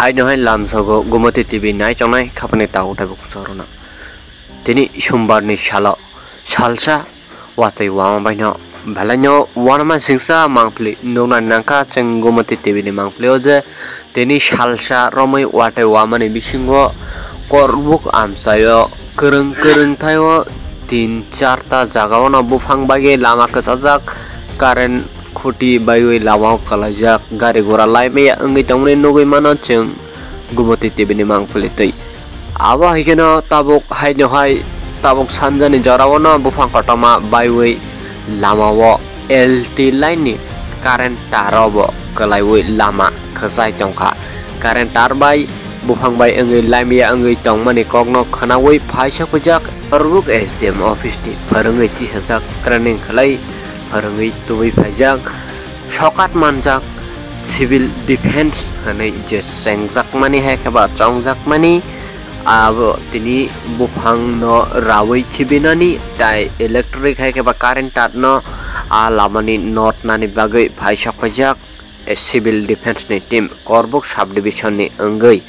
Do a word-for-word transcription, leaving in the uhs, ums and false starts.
Aino hai lamsogo Gumoti T V nai tongnai khapani tago taibo kuchorona. Tini Sombar ni salo salsa watwi wama baino belaino wanama singsa mangpili nukna nangkha chwng Gumoti T V ni mangpili o je tini salsa romwi watwi wamani bisingo korbuk amchaio kwrwng kwrwng thaio tin charta jagao no buphang bagwi lama kwchajak, current khuti baiwi lamao kwlaijak, gari gura laimaya wngwi tongmani nugwi mano chwng Gumoti T V ni mangpili twi. Abo hai kheno tabuk haino hai tabuk sanjani jorao no buphang kotorma baiwi lamao L T line ni current tar o bo kwlaiwi lama kwchai tongkha. Current tar bai buphang bai wngwi laimaya wngwi tongmani kokno khwnawi phaisa phaijak. Korbuk S D M office ni phwrwngwi tisajak, training khlai phwrwngwi tubui phaijak. Sokat manjak civil defense hwnwi je chengjakmani hai khe ba chongjakmani, abo tini buphangno rawi khibinani tai electric hai khe ba current tar no a lamani notnani bagwi phaisok phaijak civil defense ni team Korbuk sub division ni wngwi.